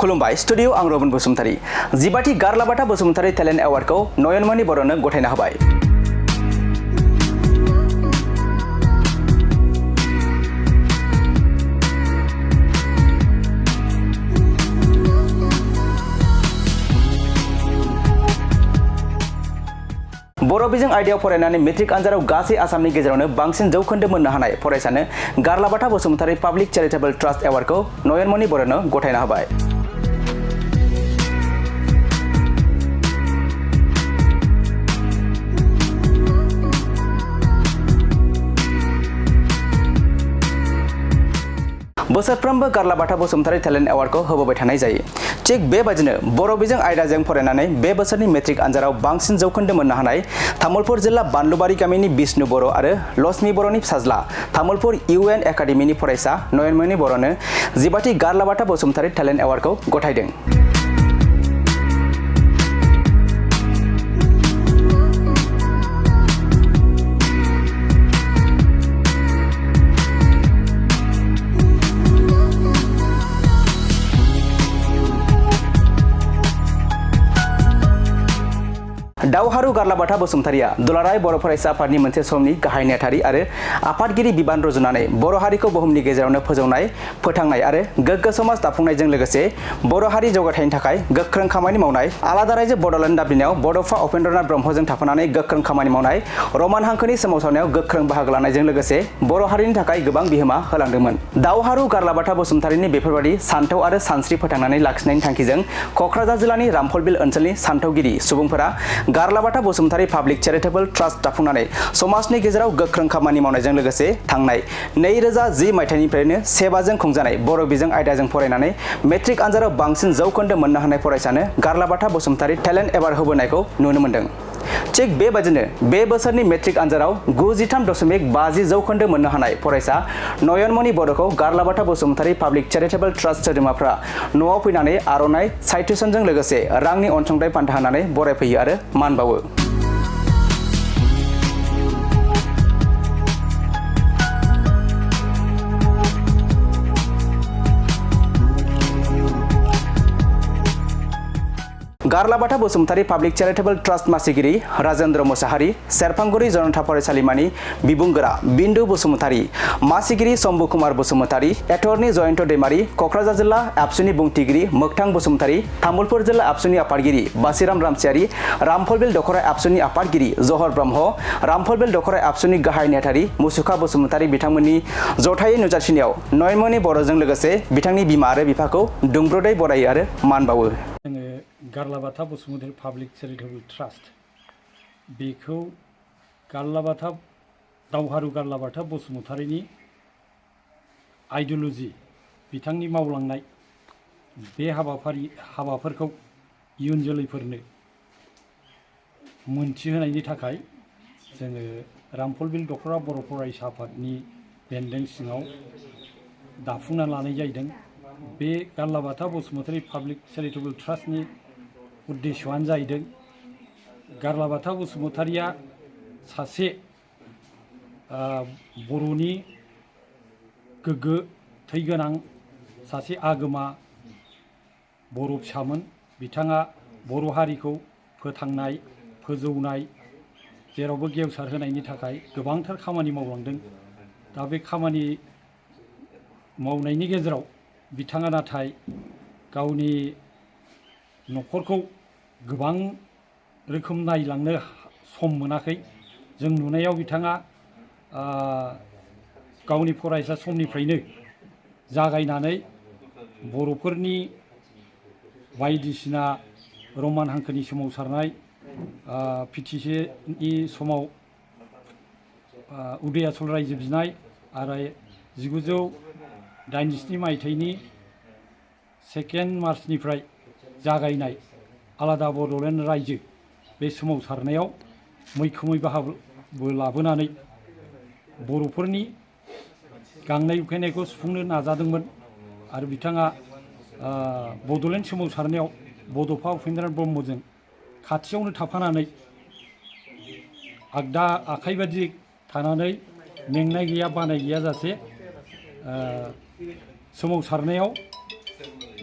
खुलुमबाय स्टुडियो आं रबन बसुमतारी जिबाथि गारलाबाथा बसुमतारी टेलेन्ट एवार्डखौ नयनमननि बर'नो गथायना होबाय। बर' बिजों आयदायाव फरायनानै मेट्रिक आनजादाव गासै आसामनि गेजेरावनो बांसिन जौखोन्दो मोननो हानाय फरायसानो गारलाबाथा बसुमतारी पाब्लिक चेरिटेबल ट्रास्ट एवार्डखौ नयनमननि बर'नो गथायना होबाय। बोसोरफ्रोमबो गारलाबाथा बसुमतारी टेलेन्ट एवार्डखौ होबोबाय थानाय जायो। थिग बेबायदिनो बर' बिजों आयदाजों फरायनानै बे बोसोरनि मेट्रिक आनजादाव बांसिन जौखोन्दो मोननो हानाय तामुलपुर जिल्ला बानलुबारि गामिनि बिष्णु बर' आरो लक्ष्मी बर'नि फिसाज्ला तामुलपुर UN एकाडेमिनि फरायसा नयनमननि बर'नो जिबाथि गारलाबाथा बसुमतारी टेलेन्ट एवार्डखौ गथायदों। दावहारु गारलाबाथा बसुमतारिया दुलाराय बर' फरायसा आफादनि मोनसे समनि गाहाय नेहाथारि आरो आफादगिरि बिबान रुजुनानै बर' हारिखौ बुहुमनि गेजेरावनो फोजौनाय फोथांनाय आरो गोग्गो समाज दाफुंनायजों लोगोसे बर' हारि जौगाथायनि थाखाय गोख्रों खामानि मावनाय, आलादा रायजो बड'लेण्ड दाबिनायाव बड'फा उपेन्द्रनाथ ब्रह्मजों थाफानानै गोख्रों खामानि मावनाय, रमान हांखोनि सोमावसारनायाव गोख्रों बाहागो लानायजों लोगोसे बर' हारिनि थाखाय गोबां बिहोमा होलांदोंमोन। दावहारु गारलाबाथा बसुमतारिनि बेफोरबादि सान्थौ आरो सानस्रि फोथांनानै लाखिनायनि थांखिजों क'क्राझार जिल्लानि रामफलबिल ओनसोलनि सान्थौगिरि सुबुंफोरा गारलाबाथा बसुमतारी पाब्लिक चेरिटेबल ट्रास्ट दाफुंनानै समाजनि गेजेराव गोख्रों खामानि मावनायजों लोगोसे थांनाय 2010 मायथाइनिफ्रायनो सेबाजों खुंजानाय बर' बिजों आयदाजों फरायनानै मेट्रिक आनजादाव बांसिन जौखोन्दो मोननो हानाय फरायसानो गारलाबाथा बसुमतारी टेलेन्ट एवार्ड होबोनायखौ नुनो मोन्दों। थिग बेबायदिनो बे बोसोरनि मेट्रिक आनजादाव 93.50 जौखोन्दो मोननो हानाय फरायसा नयनमननि बर'खौ गारलाबाथा बसुमतारी पाब्लिक चेरिटेबल ट्रास्ट सोद्रोमाफ्रा न'आव फैनानै आर'नाइ साइटेसनजों लोगोसे रांनि अनसुंथाइ बान्था होनानै बरायफैयो आरो मान बावो। गारलाबाथा बसुमतारी पाब्लिक चेरिटेबल ट्रास्ट मासिगिरि राजेन्द्र मोसाहारि, सेरफांगुरि जनता फरायसालिमानि बिबुंगोरा बिन्दु बसुमतारी, मासिगिरि शम्भु कुमार बसुमतारी, एटर्नी जयन्त दैमारी, क'क्राझार जिल्ला एबसुनि बुंथिगिरि मोगथां बसुमतारी, तामुलपुर जिल्ला एबसुनि आफादगिरि बासिराम रामसियारि, रामफलबिल दखरा एबसुनि आफादगिरि जहर ब्रह्म, रामफलबिल दखरा एबसुनि गाहाय नेहाथारि मुसुखा बसुमतारी बिथांमोननि जथायै नुजाथिनायाव नयनमननि बर'जों लोगोसे बिथांनि बिमा आरो बिफाखौ दुंब्रुदै बरायो आरो मान बावो। गारलाबाथा बसुमतारी पाब्लिक चेरिटेबल ट्रास्ट बेखौ गारलाबाथा दावहारु गारलाबाथा बसुमतारीनि आइडिय'ल'जि बिथांनि मावलांनाय बे हाबाफोरखौ इयुन जोलैफोरनो मोनथिहोनायनि थाखाय जोङो रामफलबिल दखरा बर' फरायसा आफादनि बेन्दों सिङाव दाफुंना लानाय जादों। बे गारलाबाथा बसुमतारी पाब्लिक चेरिटेबल ट्रास्टनि उद्देश्यआनो जाहैदों गारलाबाथा बसुमतारिया सासे बर'नि गोग्गो थै गोनां सासे आगोमा बर' फिसामोन। बिथाङा बर' हारिखौ फोथांनाय फोजौनाय जेरावबो गेवसार होनायनि थाखाय गोबांथार खामानि मावलांदों। दा बे खामानि मावनायनि गेजेराव बिथाङा नाथाय गावनि न'खरखौ गोबां रोखोम नायलांनो सम मोनाखै। जों नुनायाव बिथाङा गावनि फरायसा समनिफ्रायनो जागायनानै बर'फोरनि बायदिसिना रमान हांखोनि सोमावसारनाय PTCनि समाव उदयाचल रायजो बिनाय आरो 1987 मायथाइनि 2 मार्चनिफ्राय जागायनाय आलादा बड'लेण्ड रायजो बे सोमावसारनायाव मैखोमै बाहागो लाबोनानै बर'फोरनि गांनाय उखैनायखौ सुफुंनो नाजादोंमोन आरो बिथाङा बड'लेण्ड सोमावसारनायाव बड'फा उपेन्द्रनाथ ब्रह्मजों खाथियावनो थाफानानै आगदा आखाइ बादि थानानै मेंनाय गैया बानाय गैयाजासे सोमावसारनायाव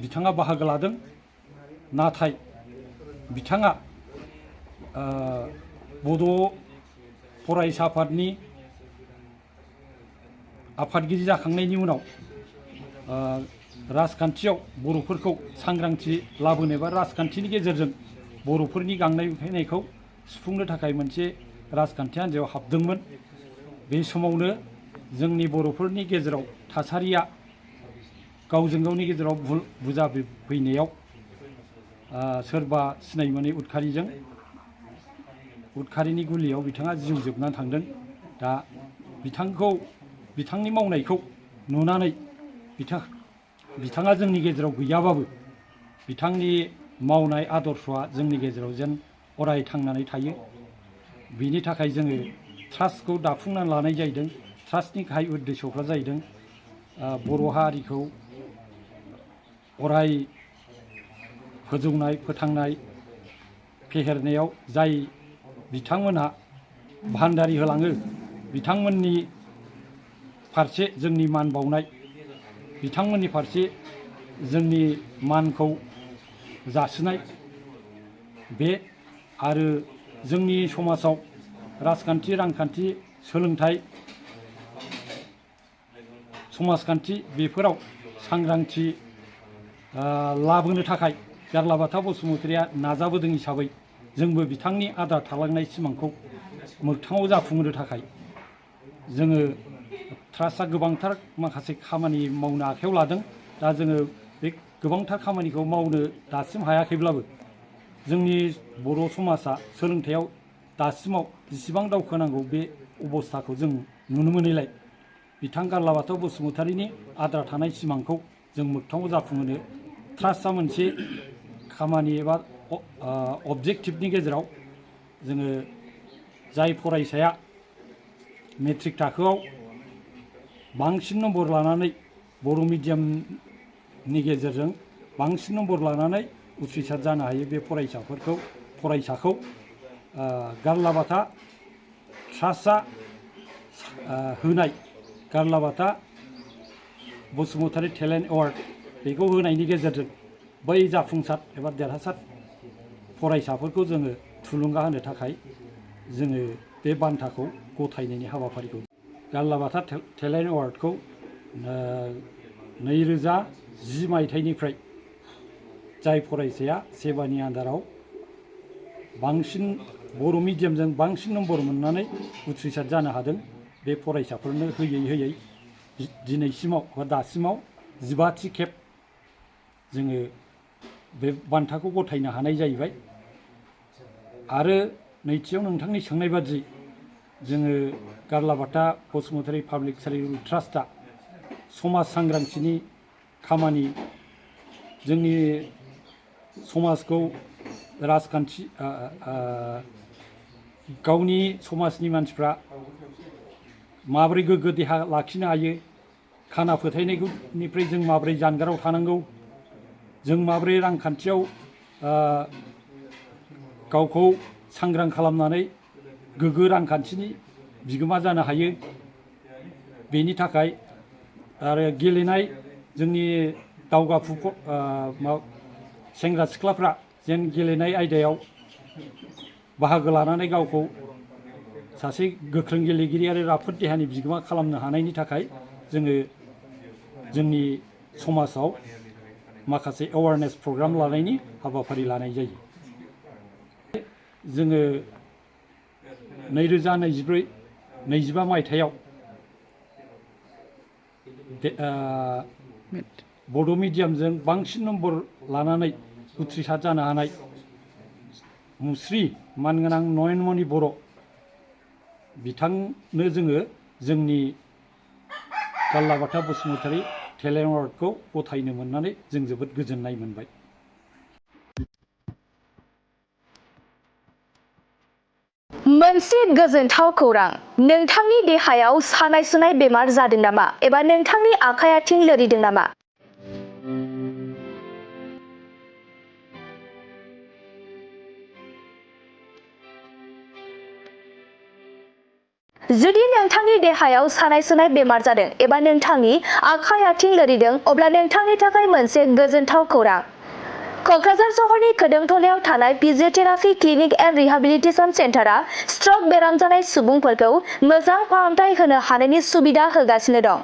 बिथाङा बाहागो लादों नाथाय बिथाङा बड' फरायसा आफादनि आफादगिरि जाखांनायनि उनाव राजखान्थियाव बर'फोरखौ सांग्रांथि लाबोनो एबा राजखान्थिनि गेजेरजों बर'फोरनि गांनाय उखैनायखौ सुफुंनो थाखाय मोनसे राजखान्थि हान्जायाव हाबदोंमोन। बे समावनो जोंनि बर'फोरनि गेजेराव थासारिया गावजों गावनि गेजेराव बुजाफैनायाव सोरबा सिनाय मोनै उदखारिनि गुलियाव बिथाङा जिउ जोबनानै थांदों। दा बिथांनि मावनायखौ नुनानै बिथाङा जोंनि गेजेराव गैयाबाबो बिथांनि मावनाय आदर्शआ जोंनि गेजेराव जेन अराय थांनानै थायो। बिनि थाखाय जोङो ट्रास्टखौ दाफुंनानै लानाय जाहैदों। ट्रास्टनि गाहाय उद्देश्यफ्रा जाहैदों बर' हारिखौ अराय फोजौनाय, फोथांनाय, फेहेरनायाव जाय बिथांमोनहा भान्दारि होलाङो बिथांमोननि फारसे जोंनि मान बावनाय, बिथांमोननि फारसे जोंनि मानखौ जासिनाय, बे आरो जोंनि समाजाव राजखान्थि, रांखान्थि, सोलोंथाइ, समाजखान्थि बेफोराव सांग्रांथि लाबोनो थाखाय गारलाबाथा बसुमतारिया नाजाबोदों हिसाबै जोंबो बिथांनि आद्रा थालांनाय सिमांखौ मोगथाङाव जाफुंहोनो थाखाय जोङो ट्रास्टआ गोबांथार माखासे खामानि मावनो आखायाव लादों। दा जोङो बे गोबांथार खामानिखौ मावनो दासिम हायाखैब्लाबो जोंनि बर' समाजा सोलोंथाइयाव दासिमाव जेसेबां दावखोनांगौ बे अबस्थाखौ जों नुनो मोनैलाय बिथां गारलाबाथा बसुमतारिनि आद्रा थानाय सिमांखौ जों मोगथाङाव जाफुंहोनो ट्रास्टआ मोनसे खामानि एबा अबजेक्टिभनि गेजेराव जोङो जाय फरायसाया मेट्रिक थाखोआव बांसिन नम्बर लानानै बर' मिडियामनि गेजेरजों बांसिन नम्बर लानानै उथ्रिसार जानो हायो बे फरायसाखौ गारलाबाथा ट्रास्टआ होनाय गारलाबाथा बसुमतारि टेलेन्ट एवार्ड बेखौ होनायनि गेजेरजों बै जाफुंसार एबा देरहासार फरायसाफोरखौ जोङो थुलुंगा होनो थाखाय जोङो बे बान्थाखौ गथायनायनि हाबाफारिखौ गारलाबाथा टेलेन्ट एवार्डखौ 2010 मायथाइनिफ्राय जाय फरायसाया सेबानि आन्दाराव बांसिन बर' मिडियामजों बांसिन नम्बर मोननानै उथ्रिसार जानो हादों बे फरायसाफोरनो होयै दिनैसिमाव बा दासिमाव 15थि खेब जोङो बे बान्थाखौ गथायनो हानाय जाहैबाय। आरो नैथियाव नोंथांनि सोंनाय बादि जोङो गारलाबाथा बसुमतारि पाब्लिक चेरिटेबल ट्रास्टआ समाज सांग्रांथिनि खामानि जोंनि समाजखौ राजखान्थि गावनि समाजनि मानसिफ्रा माबोरै गोग्गो देहा लाखिनो हायो, खाना फोथायनायनिफ्राय जों माबोरै जानगाराव थानांगौ, जों माबोरै रांखान्थियाव गावखौ सांग्रां खालामनानै गोग्गो रांखान्थिनि बिगोमा जानो हायो, बेनि थाखाय आरो गेलेनाय जोंनि दावगाफु सेंग्रा सिख्लाफ्रा जेन गेलेनाय आयदायाव बाहागो लानानै गावखौ सासे गोख्रों गेलेगिरि आरो राफोद देहानि बिगोमा खालामनो हानायनि थाखाय जोङो जोंनि समाजाव माखासे एवारनेस प्रग्राम लानायनि हाबाफारि लानाय जायो। जोङो 2024-25 मायथाइयाव बड' मिडियामजों बांसिन नम्बर लानानै उथ्रिसार जानो हानाय मुस्रि मानगोनां नयनमनि बर' बिथांनो जोङो जोंनि गारलाबाथा बसुमतारि टेलेन्ट एवार्डखौ गथायनो मोननानै जों जोबोद गोजोननाय मोनबाय। मोनसे गोजोनथाव खौरां, नोंथांनि देहायाव सानाय सुनाय बेमार जादों नामा एबा नोंथांनि आखाइ आथिं लोरिदों नामा? जुदि नोंथांनि देहायाव सानाय सुनाय बेमार जादों एबा नोंथांनि आखाइ आथिं लोरिदों अब्ला नोंथांनि थाखाय मोनसे गोजोनथाव खौरां। क'क्राझार सहरनि खोदोमथलायाव थानाय physiotherapy clinic and rehabilitation सेन्टारा struck बेराम जानाय सुबुंफोरखौ मोजां फाहामथाय होनो हानायनि सुबिदा होगासिनो दं।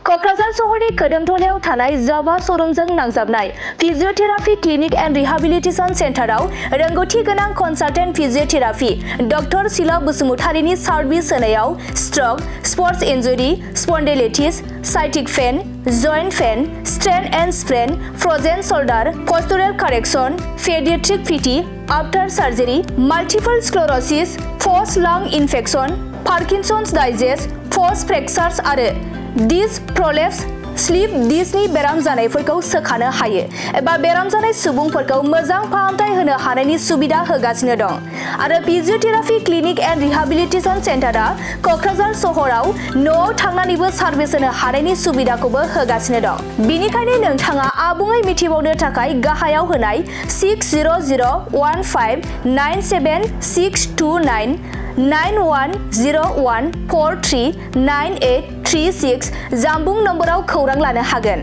क'क्राझार सहरनि खोदोमथलायाव थानाय जाभा श'रुमजों नांजाबनाय फिजिय'थेरापि क्लिनिक एन्ड रिहेबिलिटेसन सेन्टाराव रोंगौथि गोनां कनसालटेन्ट फिजिय'थेरापि डक्टर शिला बसुमतारीनि सार्भिस होनायाव stroke, sports injury, spondylitis, sciatic pain, joint pain, strain and sprain, frozen shoulder, postural correction, paediatric PT, after surgery, multiple sclerosis, post lung infection, Parkinson's disease, post fractures आरो disc प्रलेप्स, slip डिस्कनि बेराम जानायफोरखौ सोखानो हायो एबा बेराम जानाय सुबुंफोरखौ मोजां फाहामथाय होनो हानायनि सुबिदा होगासिनो दं। आरो physiotherapy clinic and rehabilitation सेन्टारा Kokrajhar सहराव न'आव थांनानैबो सार्भिस होनो हानायनि सुबिदाखौबो होगासिनो दं। बेनिखायनो नोंथाङा आबुङै मिथिबावनो थाखाय गाहायाव होनाय 60015976299 9101439836 जानबुं नम्बराव खौरां लानो हागोन।